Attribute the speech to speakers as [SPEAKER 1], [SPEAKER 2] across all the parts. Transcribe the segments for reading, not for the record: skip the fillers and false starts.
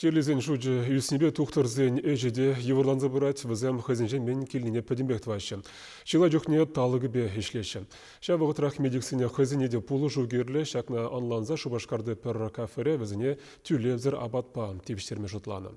[SPEAKER 1] Чирлисен шучӗ ӳснипе тухтӑрсен ӗҫӗ те йывӑрланса пырать, вӗсем хӑйсенчен мӗн килнине пӗтӗмпех тӑваҫҫӗ. Чылай чухне талӑкӗпе ӗҫлеҫҫӗ. Ҫав вӑхӑтрах медиксене хӑйсене те пулӑшу кирлӗ, ҫакна ӑнланса Шупашкарти пӗр кафере вӗсене тӳлевсӗр апатпа тивӗҫтерме шутланӑ.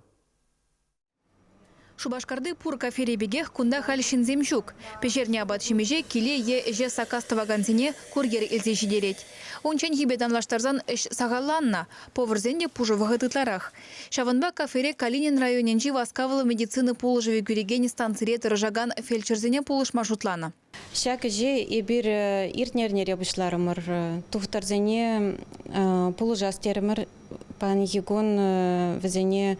[SPEAKER 2] Шупашкарти пур кафери пекех кунта халь ҫынсем ҫук. Пӗҫернӗ апат-ҫимӗҫе киле е ӗҫе саккас тӑвакансене курьер илсе ҫитерет. Унчченхипе танлаштарсан ӗҫ сахалланнӑ, поварсен те пушӑ вӑхӑт ытларах. Ҫавӑнпа кафере Калинин районӗнчи васкавлӑ медицина пулӑшӑвӗ кӳрекен станцире тӑрӑшакан фельдшерсене пулӑшма шутланӑ.
[SPEAKER 3] Ҫак ӗҫе эпир иртнӗ эрнере пуҫларӑмӑр. Тухтӑрсене пулӑшас терӗмӗр. Паянхи кун вӗсене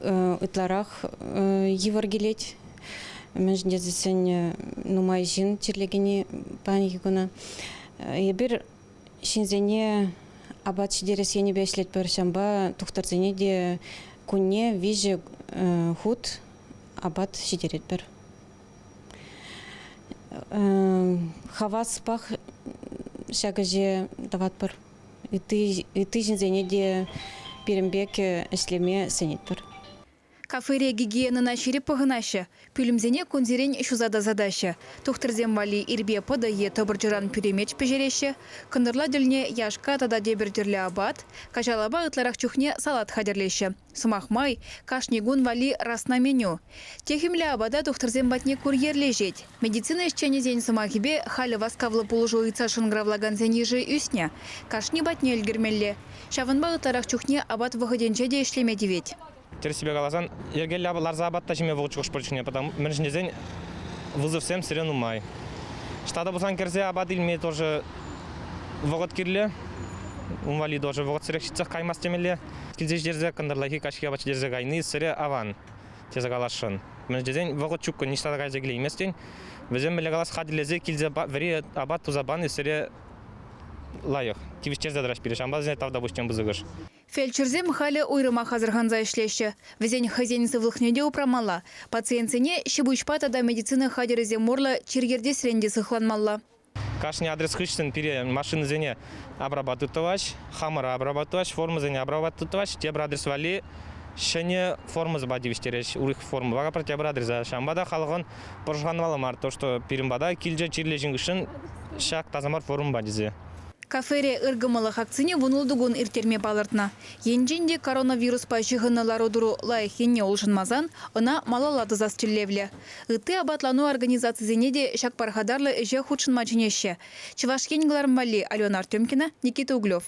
[SPEAKER 3] ытларах йывӑр килет. Мӗншӗн тесен нумай ҫын чирлекени паянхи куна. Эпир ҫынсене апат ҫитерес енӗпе ӗҫлетпӗр. Ҫавӑнпа тухтӑрсене те кунне виҫӗ хут апат ҫитеретпӗр. Хаваспах ҫак ӗҫе тӑватпӑр. Ытти, ытти ҫынсене те пирӗн пек ӗҫлеме сӗнетпӗр.
[SPEAKER 2] Кафере гигиенӑна ҫирӗп пӑхӑнаҫҫӗ. Пӳлӗмсене кунсерен ҫуса тасатаҫҫӗ. Тухтӑрсем валли ирпе пӑтӑ е тӑпӑрчӑран пӳремеч пӗҫереҫҫӗ. Кӑнтӑрла тӗлне яшка тата тепӗр тӗрлӗ апат, каҫалапа ытларах чухне салат хатӗрлеҫҫӗ. Сӑмах май, кашни кун валли расна меню. Техӗмлӗ апата тухтӑрсем патне курьер леҫет. Медицина ӗҫченӗсен сӑмахӗпе, халӗ васкавлӑ пулӑшу ыйтса шӑнкӑравлакансен йышӗ ӳснӗ. Кашни патне ӗлкӗрмелле. Ҫавӑнпа ытларах чухне апат вӑхӑтӗнче те ӗҫлеме тивет.
[SPEAKER 4] Тӗрӗссипе каласан, йӗркеллӗ ларса апат та ҫиме вӑхӑт ҫук хӑш-пӗр чухне, потому мӗншӗн тесен вызовсем сире нумай. Штата пулсан кӗрсе апат илме тоже вӑхӑт кирлӗ. Ун валли тоже вӑхӑт сӗрех ҫитсех каймасть темелле. Килсе ҫитерсе кӑнтӑрлахи каҫхи апат ҫитерсе кайни сӗре аван тесе каласшӑн. Мӗншӗн тесен вӑхӑт ҫуккӑ ниҫта та кайса килейместӗн. Вӗсем мӗнле калас хатӗрлесе килсе вӗри апат туса пани сӗре лайӑх. Тивӗҫтерсе тӑраҫ пире. Ҫавӑнпа вӗсене тавтапуҫ тем пысӑкӑш.
[SPEAKER 2] Фельдшерсем халӗ уйрӑмах асӑрханса ӗҫлеҫҫӗ. Вӗсен хӑйсен сывлӑхне те упрамалла, пациентсене ҫи-пуҫпа тата медицина хатӗрӗсем урлӑ чир ертесрен те сыхланмалла.
[SPEAKER 4] Кашни адрес хыҫҫӑн пире машинӑсене обрабатывать, хамӑра обрабатывать, формӑсене обрабатывать, тепӗр адрес валли ҫӗнӗ формӑсемпе тивӗҫтереҫ, урӑх формӑпа капӑр тепӗр адреса. Ҫавӑнпа та халӑхӑн пӑшӑрханмалла мар, то что пирӗн пата килчӗ чирлӗ ҫын хыҫҫӑн ҫак таса мар формӑпа тесе.
[SPEAKER 2] Кафере ыркӑмӑллӑх акцине вунултӑ кун ирттерме палӑртнӑ. Енчен те коронавируспа ҫыхӑннӑ лару-тӑру лайӑх енне улшӑнмасан ӑна малалла тӑсас тӗллевлӗ. Ытти апатлану организацисене те ҫак пархатарлӑ ӗҫе хутшӑнма чӗнеҫҫӗ. Чӑваш Ен кӑларӑм валли Алена Артемкина, Никита Углев.